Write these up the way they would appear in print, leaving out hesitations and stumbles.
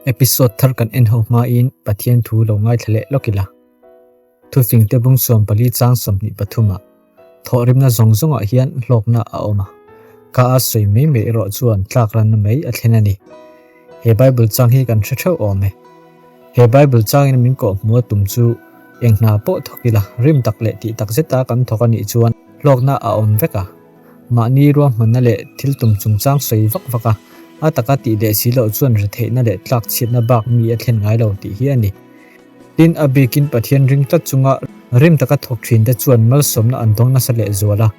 Episode thar kan en ho hmain Pathian thu lo ngaithla leh lawk ila. Thufingte bung 14 chang 23 ah thawhrimna zawng zawngah hian hlawkna a awm a, ka a sawi mai mai erawh chuan tlak ranna mai a thlen a ni. He Bible chang hi kan hre theuh awm e. He Bible changin min kawhhmuh a tum chu eng hna pawh thawk ila rim tak leh tih tak zeta kan thawk a nih chuan hlawkna a awm vek a. Mahni ruahmanna leh thil tum chungchang sawi vak vak a, a taka tih leh si loh chuan retheihna leh tlak chhiatna bak mi a thlen ngai lo tih hi a ni. Tin, a bikin Pathian ring tlat chunga rim taka thawk thin te chuan malsawmna an dawng nasa leh zual a.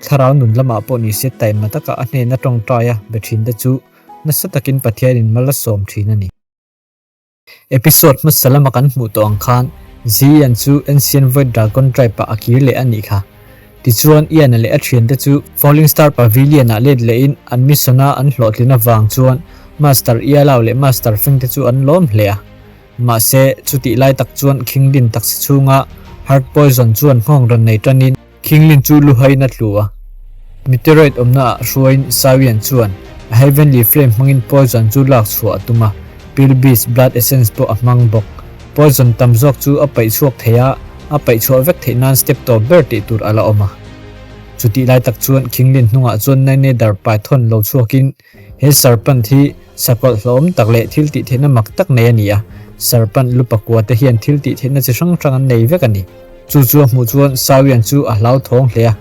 Thlarau nun lamah pawh nise taima taka a hnena tawngtaia be thin te chu nasa takin Pathianin mal a sawm thin a ni. Episode hmasa lama kan hmuh tawh ang khan Zian chu Ancient Void Dragon Tribe-ah a kir leh a nih kha. Tichuan, Ian-a leh a thiante chu Falling Star Pavilion-ah let lehin an mission-a an hlawhtlin avang chuan Master Ialao leh Master Feng te chu an lawm hle a. Mahse, chutih lai tak chuan Khinglin taksa chhunga Heart Poison chuan nghawng rawn nei tanin Khinglin chu luhaiin a tlu a. Meteoroid awmna ah hruaiin Sawian chuan a Heavenly Flame hmangin poison chu lak chhuah a tum a, Pil Beast Blood Essence pawh a hmang bawk. Poison tam zawk chu a paih chhuak thei a, a paih chhuah vek theih nan step tawp ber tih tur a la awm a. Chutih lai tak chuan Khinglin hnungah chuan Nine-Nether Python lo chhuakin He serpent hi sakawlh hlawm tak leh thil tih theihna mak tak nei a ni a, serpent lu pakua te hian thil tih theihna chi hrang hrang an nei vek a ni. Chu chu a hmuh chuan Sawian chu a hlauthawng hle a,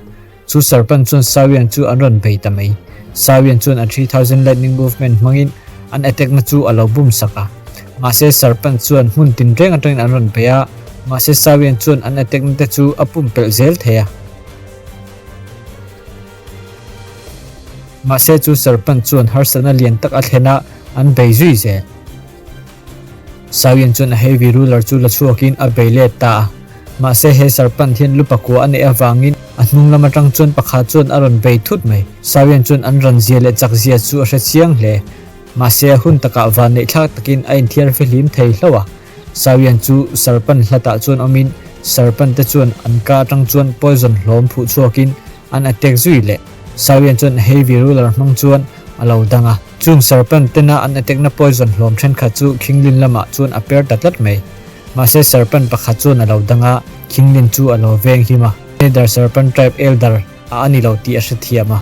chu serpent chuan Sawian chu an rawn bei ta mai. Sawian chuan a 3000 lightning movement hmangin an attack na chu a lo bum sak a. Mahse serpent chuan hmun tinreng atangin an rawn bei a, mahse Sawian chuan an attack na te chu a pumpelh zel thei a. Mahse chu serpent chuan harsatna lian tak a thlen a, an bei zui zel. Sawian chuan a heavy ruler chu la chhuakin a bei let ta a. Mahse he serpent hian lu pakua a neih avangin a hnung lam atang chuan pakhat chuan a rawn bei thut mai. Sawian chuan an ran zia leh chak zia chu a hre chiang hle. Mahse a hun takah vanneih thlak takin a inthiar fihlim thei hlauh a. Sawian chu serpent hlatah chuan awmin serpent te chuan an ka atang chuan poison hlawm phuh chhuakin an attack zui leh. Sawian chuan heavy ruler hmang chuan a lo dang a. Chung serpent tena an attack na poison hlawm thenkhat chu Khinglin lamah chuan a per ta tlat mai. Mahse serpent pakhat chuan a lo dang a, Khinglin chu a lo veng hlim a. Nether Serpent Tribe Elder a a ni lo tih a hrethiam a.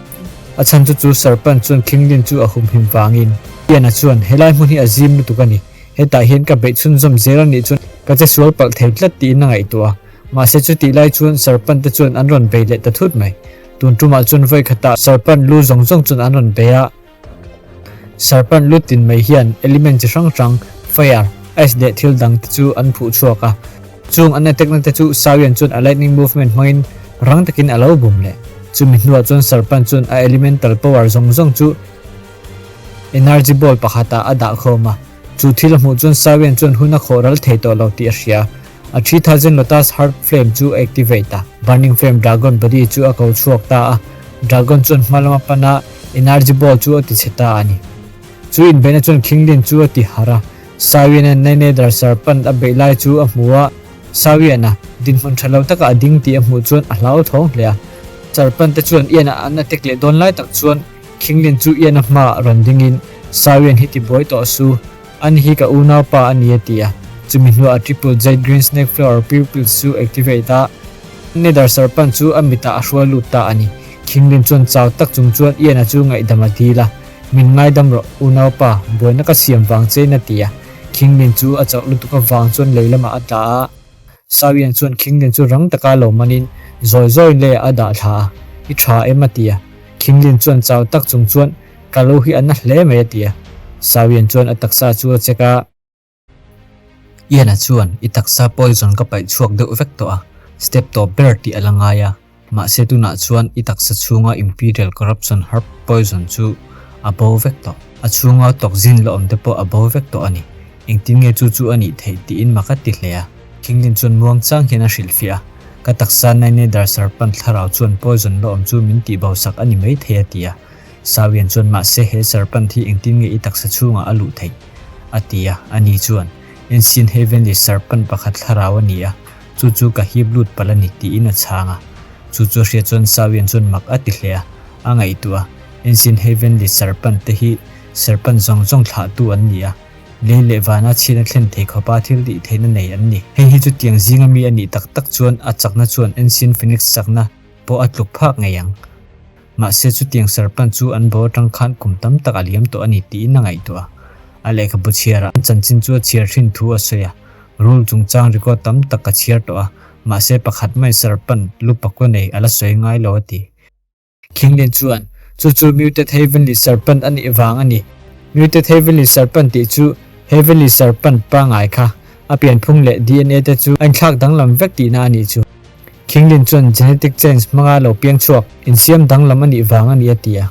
A chhan chu chu serpent chuan Khinglin chu a humhim vangin. Ian-a chuan, Helai hmun hi a zim lutuk a ni. Hetah hian ka beih chhunzawm zel a nih chuan ka che sual palh thei tlat tiin a ngaihtuah a. Mahse chutih lai chuan serpent te chuan an rawn bei leh ta thut mai. Tun tumah chuan vawi khatah serpent lu zawng zawng chuan an rawn bei a. Serpent lu tin mai hian element chi hrang hrang, fire, ice leh thil dang te chu an phuh chhuak a. Chung an attack na te chu Sawian chuan a lightning movement hmangin rang takin a lo bum leh. Chumi hnuah chuan serpent chuan a elemental power zawng zawng chu energy ball pakhatah a dah khawm a. Chu thil a hmuh chuan Sawian chuan hun a khawh ral thei tawh lo tih a hria. A 3000 Lotus Heart Flame chu a activate a, Burning Flame Dragon body chu a ko chhuak ta a, Dragon chuan hma lama pan a, Energy Ball chu a ti chhe ta a ni. Chu inbeihna chuan Khinglin chu a ti harh a, Sawian-a Nine-Nether Serpent a beih lai chu a hmu a, Sawian-a dinhmun tha lo taka a ding tih a hmuh chuan a hlauthawng hle a. Serpent te chuan Ian-a an attack leh dawn lai tak chuan Khinglin chu Ian-a hmaah rawn dingin, Sawian hi ti buai tawh su. Ani hi ka unaupa a ni a ti a, chumi hnuah a triple jade green snake flower pupils chu activate a, Nether serpent chu a mitah a hruai lut ta a ni. Khinglin chuan chau tak chung chuan Ian-a chu ngaihdam a dil a, Min ngaidam rawh unaupa, buaina ka siam vang chein a ti a. Khinglin chu a chauh lutuk avang chuan lei lamah a tla a. Sawian chuan Khinglin chu rang taka lo manin zawi zawiin leiah a dah thla a, I tha em a ti a. Khinglin chuan chau tak chung chuan Ka lo hi a na hle mai a ti a. Sawian chuan a taksa chu a check a. Ian-a chuan i taksa poison ka paih chhuak deuh vek tawh a, step tawp ber tih a la ngai a. Mahse tunah chuan i taksa chhunga Imperial Corruption Herb Poison chu a bo vek tawh. A chhunga toxin la awm te pawh a bo vek tawh a ni. Engtin nge chu chu a nih theih tiin mak a ti hle a. Khinglin chuan muangchang hian a hrilhfiah a, Ka taksa Nine-Nether Serpent thlarau chuan poison la awm chu min tihbosak a ni maithei a ti a. Sawian chuan mahse he serpent hi engtin nge i taksa chhungah a luh theih? a ti a, ani chuan, Ancient Heavenly Serpent pakhat thlarau a ni a, chu chu ka hip lut palh a ni tiin a chhang a. Chu chu a hriat chuan Sawian chuan mak a ti hle a, a ngaihtuah a, Ancient Heavenly Serpent te hi serpent zawng zawng thlahtu an ni a. Lei leh vana chhiatna thlen thei khawpa thil tih theihna nei an ni. Hei hi chutiang zinga mi a nih tak tak chuan a chakna chuan Ancient Phoenix chakna pawh a tluk phak ngei ang. Mahse chutiang serpent chu an bo atang khan kum tam tak a liam tawh a ni tiin a ngaihtuah a. A lehkhabu chhiarah an chanchin chu a chhiar thin thu a sawi a. Rul chungchang record tam tak ka chhiar tawh a, mahse pakhat mai serpent lu pakua nei a la sawi ngai lo a ti. Khinglin chuan, Chu chu Muted Heavenly Serpent a nih vang a ni. Muted Heavenly Serpent tih chu Heavenly Serpent pangngai kha a pianphung leh DNA te chu a inthlak danglam vek tihna a nih chu. Khinglin chuan genetic change hmanga lo piang chhuak insiam danglam a nih vang a ni a ti a.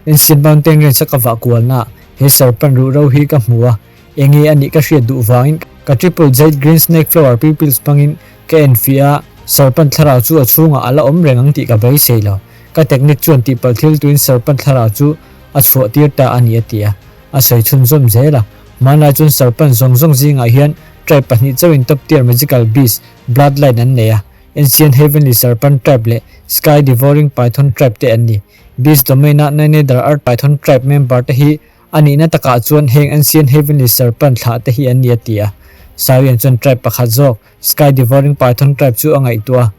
Ancient Mountain Range a ka vah kualnaah he serpent ruhro hi ka hmu a, Enge a nih ka hriat duh vangin ka Triple Jade Green Snake Flower Pupils hmangin ka enfiah a, serpent thlarau chu a chhungah a la awm reng ang tih ka beisei lo. Ka technique chuan tihpalh thil tuin serpent thlarau chu a chhuah tir ta a ni a ti a, a sawi chhunzawm zel a. Hmanlai chuan serpent zawng zawng zingah hian tribe pahnih chauhin top tier magical beast bloodline an nei a, Ancient Heavenly Serpent Tribe leh Sky Devouring Python Tribe te an ni. Beast Domain-a Nether Earth Python Tribe member te hi A nihna takah chuan heng Ancient Heavenly Serpent thlah te hi an ni a ti a. Sawian chuan tribe pakhat zawk, Sky Devouring Python tribe chu a ngaihtuah a.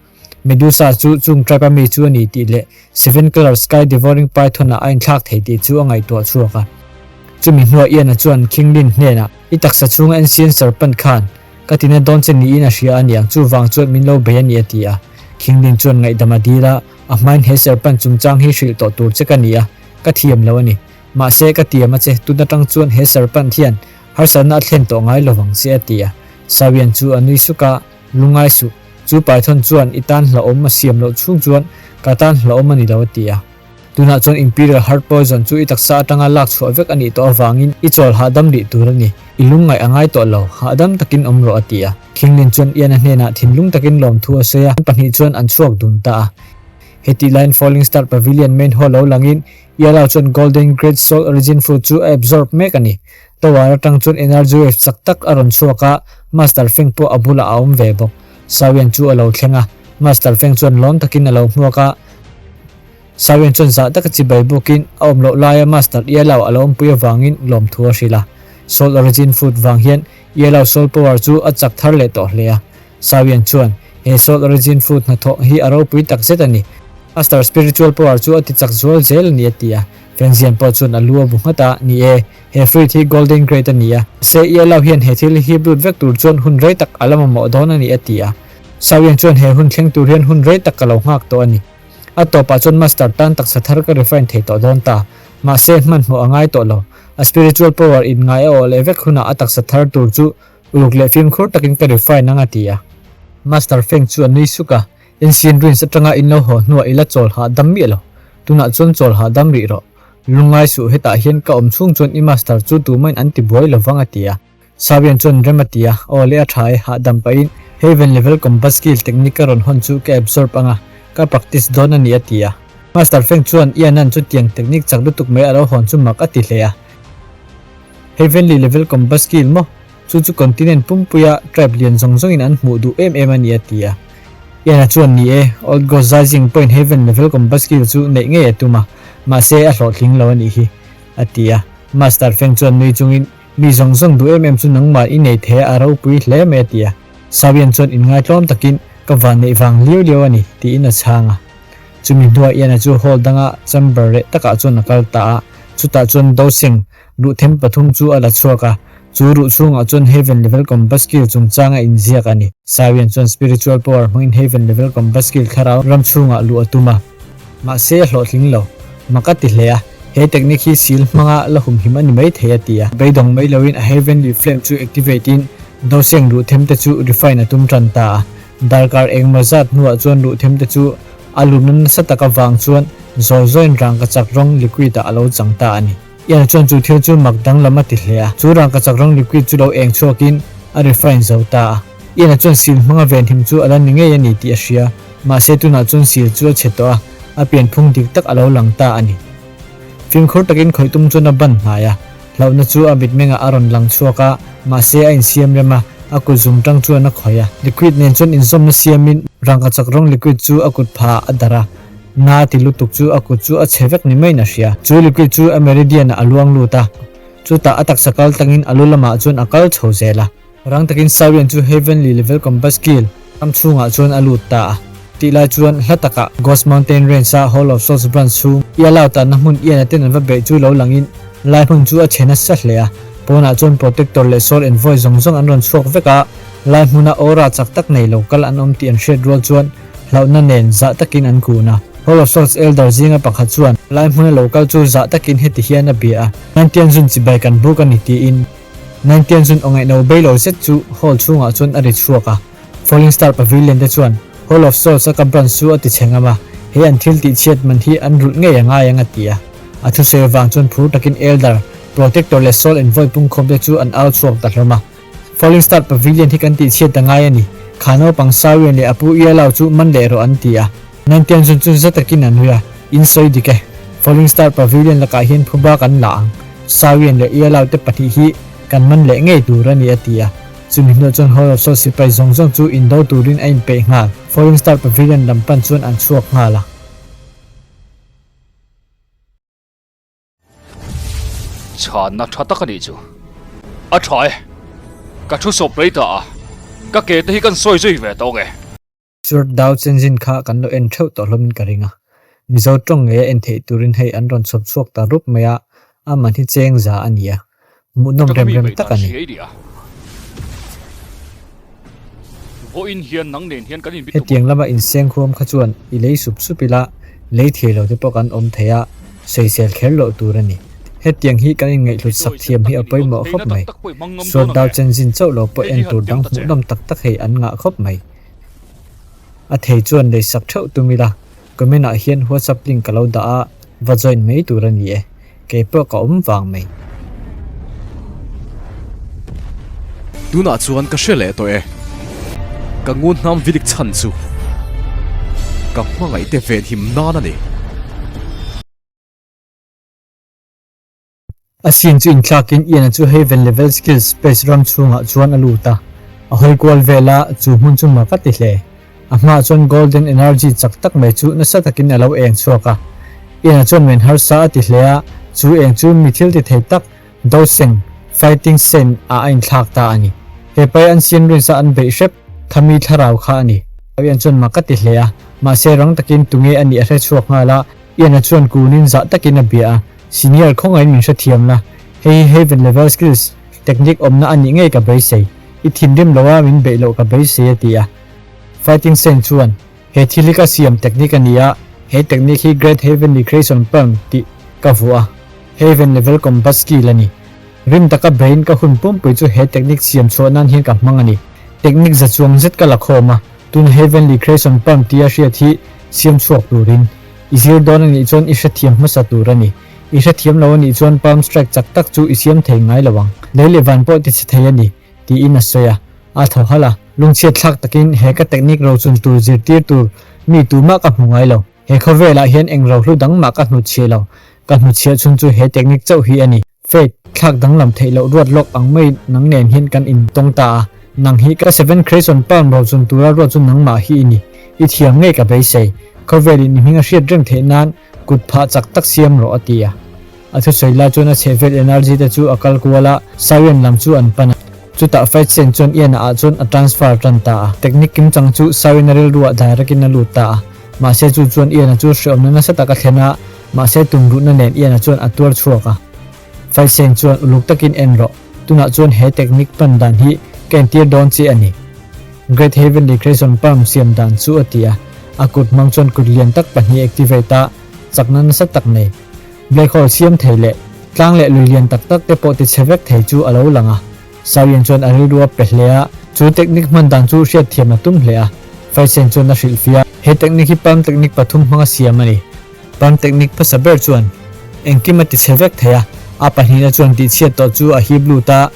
Medusa chu chung tribe a mi chu a ni tih leh Seven Colour Sky Devouring Python ah a inthlak thei tih chu a ngaihtuah chhuak a. Chumi hnuah Ian-a chuan King Lin hnenah, I taksa chhunga Ancient Serpent khan ka tina dawn che niin a hria a niang, chuvang chuan min lo bei a ni a ti a. King Lin chuan ngaihdam a dil a, A hmain he serpent chungchang hi hrilh tawh tur che ka ni a, ka thiam lo a ni. Mahse, ka tiam a che, tun atang chuan he serpent hian harsatna a thlen tawh ngai lovang che a ti a. Sawian chu a nui suk a, Lungai suh, chu Python chuan i tan hlauhawm a siam loh chhung chuan ka tan hlauhawm a ni lo a ti a. Tunah chuan Imperial Heart Poison chu i taksa atanga lak chhuah vek a nih tawh avangin i chawl hahdam rih tur a ni, i lungngaih a ngai tawh lo, hahdam takin awm rawh a ti a. Khinglin chuan Ian-a hnenah thinlung takin lawmthu a sawi a, an pahnih chuan an chhuak dun ta a. Hetih laiin Falling Star Pavilion main hall lo langin Yellow chuan Golden Great Soul Origin Fruit chu a absorb mek a ni. Tower atang chuan energy wave chak tak a rawn chhuak a, Master Feng pawh a bulah a awm ve bawk. Sawian chu a lo thleng a, Master Feng chuan lawm takin a lo hmuak a. Sawian chuan zah taka chibai bawkin a awm loh laia Master Yellow a lo awmpui avangin lawmthu a hrilh a. Soul Origin Fruit vang hian Yellow Soul Power chu a chak thar leh tawh hle a. Sawian chuan, He Soul Origin Fruit hnathawh hi a ropui tak zet a ni. Master Spiritual Power chu a ti chak zual zel a ni a ti a. Fengzian pawh chuan a lu a bu nghat a, Ni e, he fruit hi Golden Grade a ni a. Mahse, Yellow hian he thil hi hip lut vek tur chuan hun rei tak a la mamawh dawn a ni a ti a. Sawian chuan he hun thleng tur hian hun rei tak ka lo nghak tawh a ni. A tawpah chuan Master tan taksa thar ka refine thei tawh dawn ta. Mahse, hmanhmawh a ngai tawh lo. A spiritual power in ngai a awh leh vek hunah a taksa thar tur chu Uluk leh fimkhur takin ka refine ang a ti a. Master Feng chu a nui suk a, Ancient Ruins atanga in lo haw hnuah i la chawl hahdam miah lo. Tunah chuan chawl hahdam rih rawh. Lungngai suh hetah hian ka awm chhung chuan i master chu tumahin an ti buai lo vang a ti a. Sawian chuan rem a ti a, Aw le a tha e, hahdam pahin Haven level combat skill technique ka rawn hawn chu ka absorb ang a, ka practice dawn a ni a ti a. Master Feng chuan Ian-a'n chutiang technique chak lutuk mai a lo hawn chu mak a ti hle a. Heavenly level combat skill maw? Chu chu continent pumpuia tribe lian zawng zawngin an hmuh duh em em a ni a ti a. Ian-a chuan ni e, Old Ghost Zaizing pawhin Heaven level combat skill chu neih ngei a tum a, mahse a hlawhtling lo a nih hi, a ti a. Master Feng chuan nui chungin, Mi zawng zawng duh em em chu nangmah i nei thei a, a ropui hle mai a ti a. Sawian chuan inngaitlawm takin, Ka van neih vang liau liau a ni, tiin a chhang a. Chumi hnuah Ian-a chu hall danga chamber reh takah chuan a kal ta a, chutah chuan Dosing ruhthem pathum chu a la chhuak a, chu ruh chhungah chuan Heaven Level Combat Skill chungchang a inziak a ni. Sawian chuan Spiritual Power hmangin Heaven Level Combat Skill thlarau ram chhungah luh a tum a, mahse a hlawhtling lo. Mak a ti hle a, he technique hi seal hmanga la humhim a ni mai thei a ti a. Beidawng mai loin a Heavenly Flame chu activate in Dosing ruhthem te chu refine a tum tan ta a. Darkar engmaw zat hnuah chuan luhthem te chu a lumna nasa tak avang chuan zawi zawiin rangkachak rawng liquid ah a lo chang ta a ni. Ian chuan chu thil chu mak danglam a ti hle a, chu rangkachak rawng liquid chu lo eng chhuakin a refine zo ta a. Ian chuan sil hmanga venhim chu a la ni ngei a ni tih a hria, mahse tunah chuan sil chu a chhe tawh a, a pianphung dik tak a lo lang ta a ni. Fimkhur takin khawihtum chuan a ban hnai a, Hlauhna chu a mitmengah a rawn lang chhuak a, mahse a insiam rem a, a kut zum tang chuan a khawih a. Liquid nen chuan inzawmna siamin rangkachak rawng liquid chu a kut phah a darh a, na ti lutuk chu a kut chu a chhe vek ni maiin a hria. Chu liquid chu a meridian ah a luang lut a. Chutah a taksa kal tlangin a lu lamah chuan a kal chho zel a. Rang takin Sarian chu Heavenly Level Combat Skill ram chhungah chuan a lut ta a. Tih lai chuan hla takah Ghost Mountain Range-a Hall of Souls branch chhung i a lau tanna hmun Ian-a ten an va beih chu lo langin lai hmun chu a chhe nasa hle a. Pawnah chuan Protector leh Soul Envoy zawng zawng an rawn chhuak vek a, lai hmuna aura chak tak nei lo kal an awm tih an hriat rual chuan hlauhna nen zah takin an kun a. Hall of Souls Elder zinga pakhat chuan lai hmuna lo kal chu zah takin heti hian a bia a, Nantian zun chibai kan buk a ni tiin. Nantian zun aw ngaihno bei lo zet chu hall chhungah chuan a ri chhuak a. Falling Star Pavilion te chuan Hall of Souls a ka branch chu a ti chhe ngam a, he an thil tih chhiat man hi an rulh ngei a ngai ang a ti a. A thusawi avang chuan phur takin Elder, Protector leh Soul Envoy pungkhawm te chu an au chhuak ta hlawm a. Falling Star Pavilion hi kan tih chhiat a ngai a ni, kha naupang Sarian leh a pu Ialao chu man leh rawh an ti a. Nantian zun chu za takin an hui a, in sawi dik e. Falling Star Pavilion lakah hian phuba kan la ang, Sarian leh Ialao te pahnih hi kan man leh ngei tur a ni a ti a. Chumi hnuah chuan Hall of Souls sipai zawng zawng chu indo turin a inpeih nghal. Falling Star Pavilion lam pan chuan an chhuak nghal a. Chhanna tha tak a nih chu. A tha e. Ka thu sawp rei ta a, ka ke te hi kan sawi zui ve tawk e. Church dau chenzin kha kan lo en theuh tawh hlawmin ka ring a. Mizo tawng ngei a en theih turin hei an rawn chhawp chhuak ta rup mai a, a man hi cheng za a ni a. Hmuhnawm rem rem tak a ni. Hetiang lama inseng khuam kha chuan i lei sup sup ila, lei thei lo te pawh kan awm thei a, sawisel kher loh tur a ni. Hetiang hi kan inngaihhlut sak thiam hi a pawimawh khawp mai. Suat dau chenzin chauh lo pawh en tur dang hmuhnawm tak tak hei an ngah khawp mai. A thei chuan lei sak theuh tum ila, comment ah hian whatsapp link ka lo dah a, va join mai tur a ni e. Kei pawh ka awm vang mai. Tunah chuan ka hre leh tawh e. Ka ngun hnam vilik chhan chu ka hmangaihte venhim nan a ni. A scene chu inthlakin Ian-a chu Haven Level Skills Space ram chhungah chuan a lut a, a hawi kual vel a, chu hmun chu mak a ti hle. A hmaah chuan Golden Energy chak tak mai chu nasa takin a lo eng chhuak a. Ian-a chuan men harsa a ti hle a, chu eng chu mi thil ti thei tak Doseng, Fighting Saint, ah a inthlak ta a ni. He pai an siam rinsa an beih hrep khami thlarau kha a ni. Ian chuan mak a ti hle a, mahse rang takin tunge a nih a hre chhuak nghal a, Ian-a chuan kunin zah takin a bia a, Senior khawngaiin min hrethiam la, hei hi Haven Level Skills technique awmna a nih ngei ka beisei, i thinrim lo a min beih loh ka beisei a ti a. Fighting Saint chuan, He thil hi ka siam technique a ni a, he technique hi Great Heavenly Creation Palm tih ka vuah a, Haven Level Combat Skill a ni. Rim taka brain ka hun pumpui chu he technique siam chhuah nan hian ka hmang a ni. Technique za chuang zet ka la khawm a, tuna Heavenly Creation Palm tia hriat hi siam chhuak turin i zir dawn a nih chuan i hrethiam hmasa tur a ni. I hrethiam lo a nih chuan Palm Strike chak tak chu i siam thei ngai lo ang. Lei leh van pawh ti chhe thei a ni. Tiin a sawi a, a thaw halh a. Lungchhiat thlak takin he ka technique rochun tur zirtir tur mi tumah ka hmu ngai lo. He khawvelah hian eng rohlu dang mah ka hnutchhiah lo. Ka hnutchhiah chhun chu he technique chauh hi a ni. Faith, thlak danglam theih loh ruat lawk ang mai nang nen hian kan intawng ta a. Nang hi ka Seven Creation Palm rochun tura ruat chu nangmah hi i ni. I thiam ngei ka beisei. Khawvelin i hming a hriat reng theih nan kut phah chak tak siam rawh a ti a. A thusawi lai chuan a chhehvel energy te chu a kal kual a, Siren lam chu an pan a. Chutah Fight Sen chuan Ian-a ah chuan a transfer tan ta a. Technique kimchang chu Siren-a rilruah direct in a lut ta a. Mahse chu chuan Ian-a chu hreawmna nasa tak a thlen a, mahse tumruhna nen Ian-a chuan a tuar chhuak a. Fight Sen chuan uluk takin en rawh, tunah chuan he technique pan dan hi ka entir dawn che a ni. Great Heavenly Creation Palm siam dan chu a ti a. A kut hmang chuan kut lian tak pahnih activate a, chakna nasa tak nei. Black hole siam thei leh tlang leh lui lian tak tak te pawh ti chhe vek thei chu a lo lang a. Sarian chuan a rilru a pe hle a, chu technique hman dan chu hriat thiam a tum hle a. Faisen chuan a hrilhfiah a, he technique hi palm technique pathum hmanga siam a ni. Palm technique hmasa ber chuan engkim a ti chhe vek thei a, a pahnihna chuan tihchhiat tawh chu a hip lut a,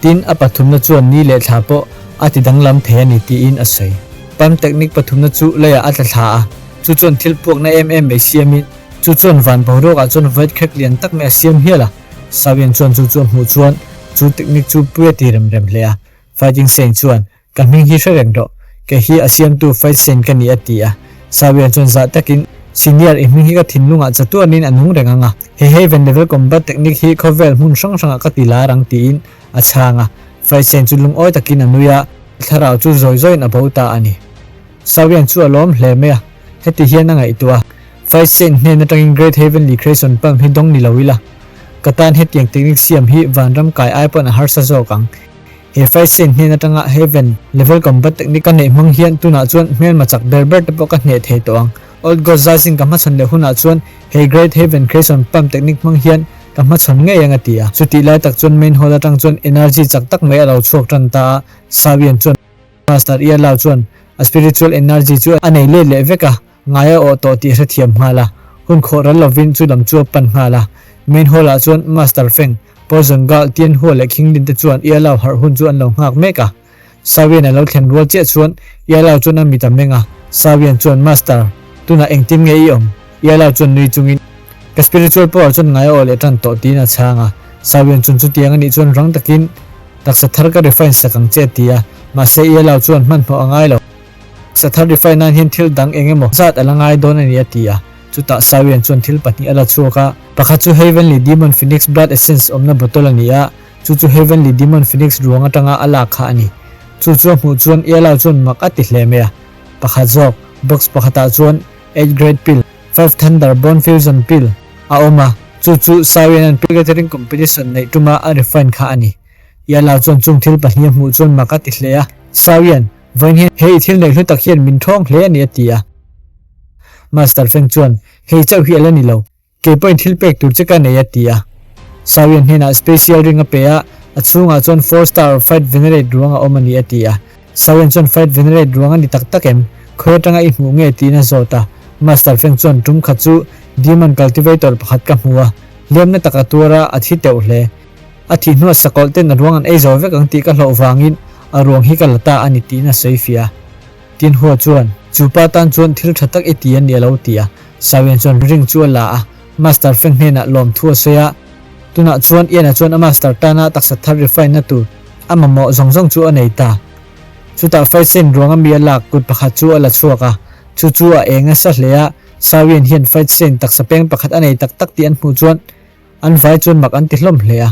tin a pathumna chuan ni leh thla pawh a ti danglam thei a ni tiin a sawi. Palm technique pathumna chu leiah a tla thla a, chu chuan thil puakna em em mai siamin, Chu chuan van boruakah chuan void crack lian tak mai a siam hial a, Sawian chuan chu chu a hmuh chuan chu technique chu pui a ti rem rem hle a. Fighting Saint chuan, Ka hming hi hre reng rawh, kei hi a siamtu Fight Saint ka ni a ti a. Sawian chuan zah takin Senior, i hming hi ka thinlungah chatuanin a nung reng ang a, he Heaven Level Combat Technique hi khawvel hmun hrang hrangah ka ti lar ang tiin a chhang a. Faisen chu lungawi takin a nui a, thlarau chu zawi zawiin a bo ta a ni. Sawian chu a lawm hle mai a, heti hian a ngaihtuah a, Faisen hnen atangin Great Heavenly Creation Palm hi dawng ni lo ila, ka tan hetiang technique siam hi vanram kai ai pawn a harsa zawk ang. He Faisen hnen atanga Heaven Level Combat Technique ka neih hmang hian tunah chuan hmelma chak ber ber te pawh ka hneh thei tawh ang. Old God Zaizing ka hmachhawn leh hunah chuan he Great Heaven Creation Palm Technique hmang hian ka hmachhawn ngei ang a ti a. Chutih lai tak chuan main hall atang chuan energy chak tak mai a lo chhuak tan ta a, Sawian chuan Master Ialao chuan a spiritual energy chu a nei let leh vek a, ngai a awh tawh tih a hrethiam nghal a, hun khawh ral lovin chu lam chu a pan nghal a. Main hall ah chuan Master Feng, Poison Girl, Tian Hua leh Khinglin te chuan Ialao harh hun chu an lo nghak mek a. Sawian a lo thlen rual chiah chuan Ialao chuan a mit a meng a, Sawian chuan Master, tunah engtin nge i awm? Ialao chuan nui chungin, Ka spiritual power chuan ngai a awh leh tan tawh tiin a chhang a. Sawian chuan chutiang a nih chuan rang takin taksa thar ka refine sak ang che a ti a, mahse Ialao chuan hmanhmawh a ngai lo. Taksa thar refine nan hian thil dang eng emaw zat a la ngai dawn a ni a ti a. Chutah Sawian chuan thil pahnih a la chhuak a, pakhat chu Heavenly Demon Phoenix Blood Essence awmna bottle a ni a, Chu chu Heavenly Demon Phoenix ruang atanga a lak kha a ni. Chu chu a hmuh chuan Ialao chuan mak a ti hle mai a. Pakhat zawk, box pakhatah chuan Eight Grade Pill, Five Thunder Bone Fusion Pill, a awm a, chu chu Sawianan Pill Gathering Competition neih tuma a refine kha a ni. Ialao chuan chung thil pahnih a hmuh chuan mak a ti hle a. Sawian, vawiin hian he i thil neih hlu tak hian min thawng hle a ni a ti a. Master Feng chuan, Hei chauh hi a la ni lo. Kei pawhin thil pek tur che ka nei a ti a. Sawian hnenah special ring a pe a, a chhungah chuan four star fight venerate ruang a awm a ni a ti a. Sawian chuan fight venerate ruang a ni tak tak em? Khawi atanga i hmuh nge tiin a zawt a. Master Feng chuan tum khat chu Demon Cultivator pakhat ka hmu a, hliamna tak a tuar a, a thi teuh hle. A thih hnuah sakawlh ten a ruang an ei zo vek ang tih ka hlauh vangin a ruang hi ka la ta a ni tiin a sawi fiah a. Tin Hua chuan, Chu pa tan chuan thil tha tak i ti a ni a lo ti a. Sawian chuan ring chu a la a, Master Feng hnenah lawmthu a sawi a. Tunah chuan Ian-a chuan a Master tana taksa thar refine na tur a mamawh zawng zawng chu a nei ta. Chutah Faisen ruanga mi a lak kut pakhat chu a la chhuak a, chu chu a eng nasa hle a. Sawian hian Faisen taksa peng pakhat a nei tak tak tih an hmuh chuan an vai chuan mak an ti hlawm hle a.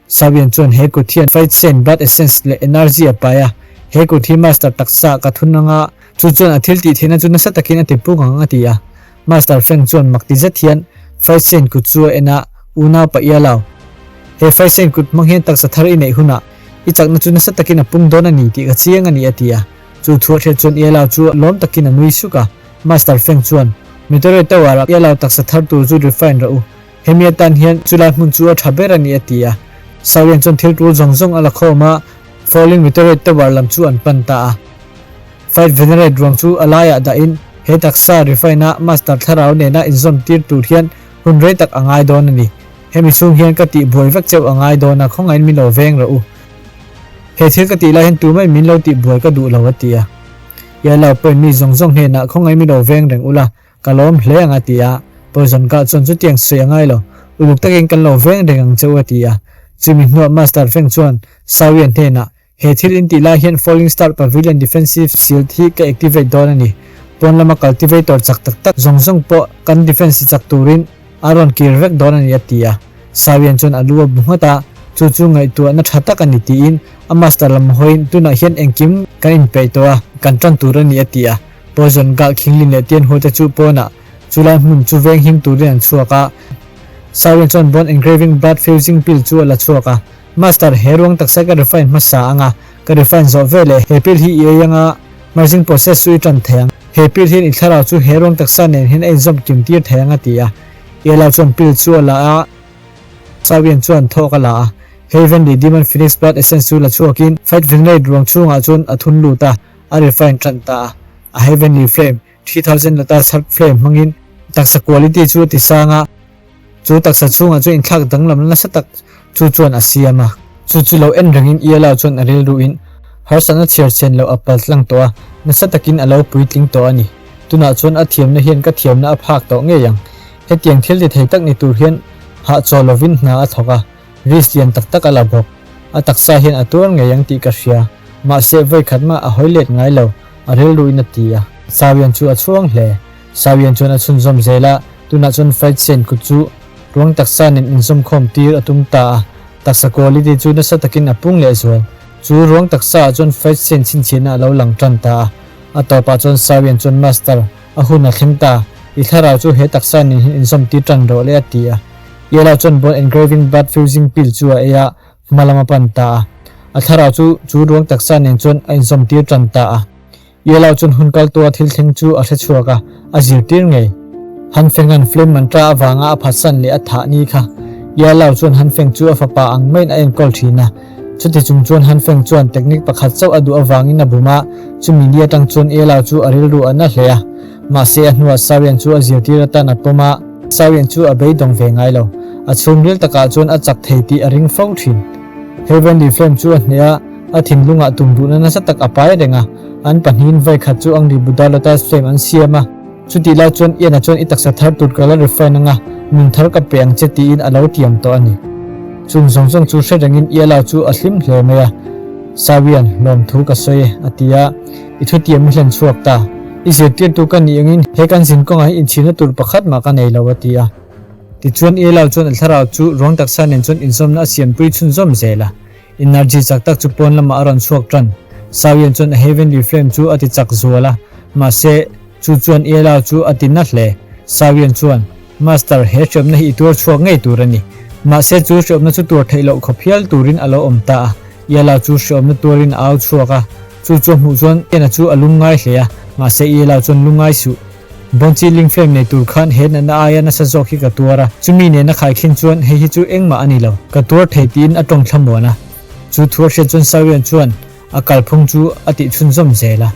Sawian chuan he kut hian Fight Sen, Blood Essence leh Energy a pai a, he kut hi Master taksa ka thun anga, chu chuan a thil tih theihna chu nasa takin a ti pung ang a ti a. Master Feng chuan mak ti zet hian Fight Sen kut chu a en a, Unau pa ia lo. He Fight Sen kut hmang hian taksa thar i neih hunah i chakna chu nasa takin a pung dawn a ni tih ka chiang a ni a ti a. Chu thu a hriat chuan ia lo chu lawm takin a nui suk a. Master Feng chuan, Meteorite Tower-ah ia lo taksa thar tur chu refine rawh u. Hemi atan hian chulai hmun chu a tha ber a ni a ti a. Sawian chuan thil tul zawng zawng a la khawm a, Falling Meteorite Tower lam chu an pan ta a. Fight Venerate ruang chu a laiah dahin he taksa refine a Master thlarau nena inzawm tir tur hian hun rei tak a ngai dawn a ni. Hemi chhung hian ka tih buai vek cheuh a ngai dawn a, khawngaihin min lo veng rawh u. He thil ka tih lai hian tumah min lo tih buai ka duh lo a ti a. Yellow pawhin mi zawng zawng hnenah khawngaihin min lo veng reng ula, Ka lawm hle ang a ti a, Poison kah chuan chutiang sawi a ngai lo, uluk takin kan lo veng reng ang che u a ti a. Chumi hnuah Master Feng chuan Sawian hnenah, He thil in tih lai hian Falling Star Pavilion Defensive Shield hi ka activate dawn a ni. Pawn lama cultivator chak tak tak zawng zawng pawh kan defense chak turin a rawn kir vek dawn a ni a ti a. Sawian chuan a lu a bu nghat a, chu chu ngaihtuahna tha tak a ni tiin a master lam hawiin tunah hian engkim kan inpeih tawh a, kan tan tur a ni a ti a. Poison gal Khinglin leh Tianhua te chu pawnah chulai hmun chu veng him turin an chhuak a. Sawian chuan bone engraving blood fusing pill chu a la chhuak a. Master, he ruang taksa ka refine hmasa ang a, ka refine zawh veleh he pill hi i ei ang a, merging process chu i tan thei ang. He pill hian i thlarau chu he ruang taksa nen hian a inzawm kim tir thei ang a ti a. Yellow chuan pill chu a la a, Sawian chuan thawk a la a. Heavenly Demon Phoenix Blood Essence chu la chhuakin Fight Venerate ruang chhungah chuan a thun lut a. A refine tan ta a, a heavenly flame, 3000 lotus heart flame hmangin taksa quality chu a ti sang a, chu taksa chhungah chuan inthlak danglamna nasa tak chu chuan a siam a. Chu chu lo en rengin Iela chuan a rilruin harsatna chhiar chhen loh a pal tlang tawh a, nasa takin a lo puitling tawh a ni. Tunah chuan a thiamna hian ka thiamna a phak tawh ngei ang. Hetiang thil ti thei tak ni tur hian hahchaw lovin hna a thawk a. Risk lian tak tak a la bawk. A taksa hian a tuar ngei ang tih ka hria. Mahse, vawi khat mah a hawi let ngai lo, a rilruin a ti a. Sawian chu a chhuang hle. Sawian chuan a chhunzawm zel a, tunah chuan Fight Sen kut chu ruang taksa nen inzawmkhawm tir a tum ta a, taksa quality chu nasa takin a pung leh zual. Chu ruang taksa ah chuan Fight Sen chhinchhiahna a lo lang tan ta a, a tawpah chuan Sawian chuan Master, a hun a thleng ta, i thlarau chu he taksa nen hian inzawm tir tan rawh le a ti a. Yellow chuan bone engraving blood fusing pill chu a ei a, hma lam a pan ta a. A thlarau chu chu ruang taksa nen chuan a inzawm tir tan ta a. Yellow chuan hun kal tua thil thleng chu a hre chhuak a, a zirtir ngei. Han Feng-a'n flame mantra avanga a phatsan leh a thah ni kha. Yellow chuan Han Feng chu a fapa ang maiin a enkawl thin a. Chuti chung chuan Han Feng chuan technique pakhat chauh a duh avangin a bum a, chumi ni atang chuan Yellow chu a rilru a na hle a. Mahse a hnuah Sawian chu a zirtir atan a pawm a, Sawian chu a beidawng ve ngai lo. A chhungril takah chuan a chak thei tih a ring fo thin. Heavenly Flame chu a hneh a, a thinlungah tumruhna nasa tak a pai reng a. An pahnihin vawi khat chu Angry Buddha Lotus Flame an siam a. Chutih lai chuan Ian-a chuan i taksa thar tur ka la refine anga, nun thar ka pe ang che tiin a lo tiam tawh a ni. Chung zawng zawng chu hre rengin Iala chu a hlim hle mai a. Sawian, lawmthu ka sawi e, a ti a. I thutiam i hlen chhuak ta. I zirtirtu ka nih angin he kan zin kawngah hi inchhirna tur pakhat mah ka nei lo, a ti a. Tichuan Iala chuan a thlarau chu ruang taksa nen chuan inzawmna a siampui chhunzawm zel a. Energy chak tak chu pawn lamah a rawn chhuak tan. Sawian chuan a Heavenly Flame chu a ti chak zual a, mahse, chu chuan Iela chu a ti na hle. Sawian chuan, Master, he hriamna hi i tuar chhuak ngei tur a ni. Mahse, chu hriamna chu tuar theih loh khawp hial turin a lo awm ta a. Iela chu hriamna tuarin a au chhuak a, chu chu a hmuh chuan Iena chu a lungngai hle a, mahse Iela chuan lungngai suh. Bonchi ling flame nei tur khan he natna aia nasa zawk hi ka tuar a, chumi nena khaikhin chuan hei hi chu engmah a ni lo, ka tuar thei tiin a tawng thlamuan a. Chu thu a hriat chuan Sawian chuan a kalphung chu a tih chhunzawm zel a.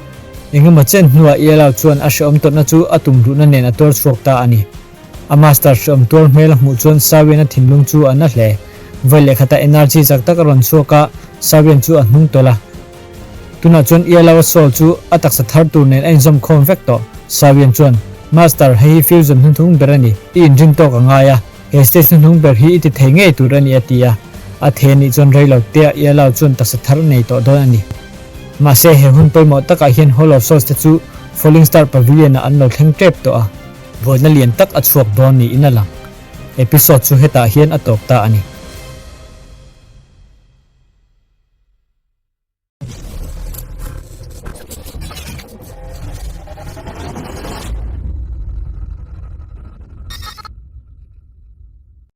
Engemaw chen hnuah Ialao chuan a hrehawm tawrhna chu a tum ruhna nen a tuar chhuak ta a ni. A master hrehawm tuar hmel a hmuh chuan Sawian a thinlung chu a na hle. Vawi lehkhatah energy chak tak a rawn chhuak a, Sawian chu a hnung tawlh a. Tunah chuan Ialawa soul chu a taksa thar tur nen a inzawm khawm vek tawh. Sawian chuan, Master, hei hi fusion hnuhnung ber a ni. I inrin tawk a ngai a, he stage hnuhnung ber hi i ti thei ngei tur a ni a ti a. A the nih chuan rei lo tea Ialaw chuan taksa thar a nei tawh dawn a ni. Mahse, he hun pawimawh takah hian Hall of Souls te chu Falling Star Pavilion ah an lo thleng tep tawh a. Buaina lian tak a chhuak dawn niin a lang. Episode chu hetah hian a tawp ta a ni.